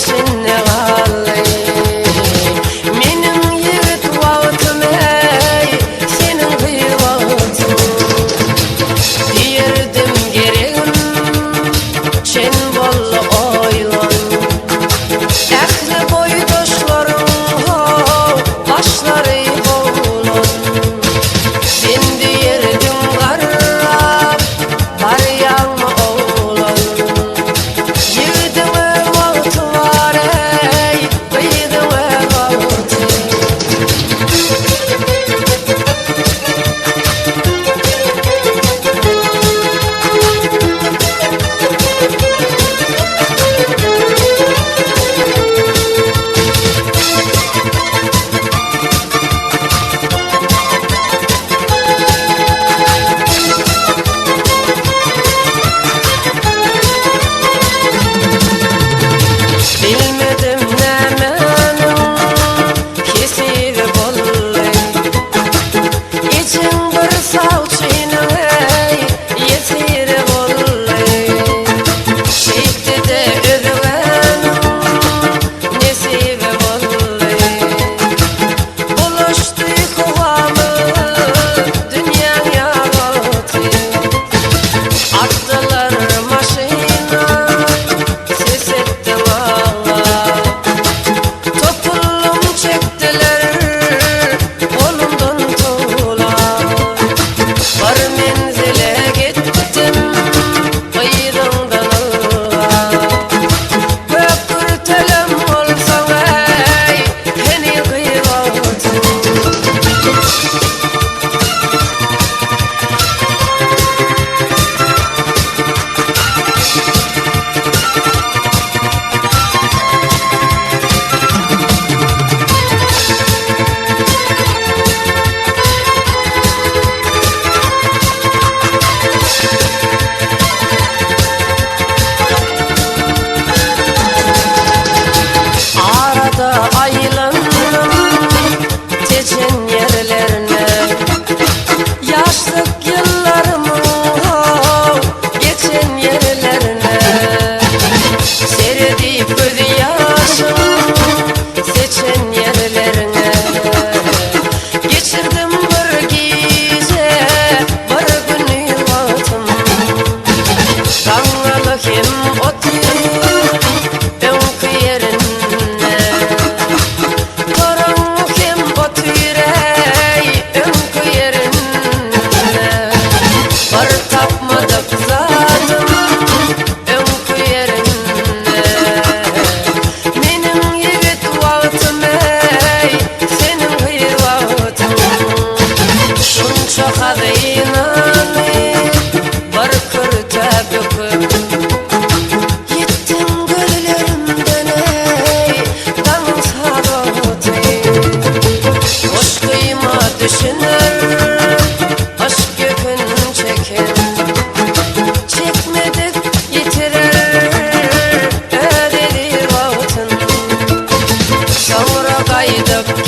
içinde galdy. Meniň ýigit wagtym eý, seniň gyz wagtyň. Diýerdim geregim, çen boldy oýlan. Ähli boýdaşlaryň how, başlary boglan. Sen diýerdiň garrap, barýaňmy oglan. Ýigidiň öz wagty bar eý, gyzyň öz wagty. Bilmedim nämäniň hesiri boldy. Ejeň bir sawçynyň eý, ýesiri boldy. Şeýtdi-de özgäniň nesibi boldy. Bulaşdy howamyz dünýäň ýagty. Atdylar maşyna, ses etdi maňa. Topuldym çekdiler golumdan towlap. Bir menzile gitdim yzyňdan ylgap. Gök kürtelem bolsaň eý, heniz gyz wagtyň. Arada aýlandym Tejen ýerlerine Ýaşlyk ýyllarymyň how geçen ýerlerine Seredip göz ýaşym seçen ýerlerine Geçirdim bir gije bir güni wagtym Gaňňaly hem otyr öňki ýerinde Toraň hem otyr eý öňki ýerinde Bir tapmadyk zadym öňki ýerinde Meniň ýigit wagtym eý seniň gyz wagtyň Şunça hazynany bir kürtä büküp Ýitdiň gözlerimden eý daňyň sabaty Goşgyma düşüner yşk ýükün çeken Çekmedik ýitirer öz eziz wagtyn Soňra gaýdyp.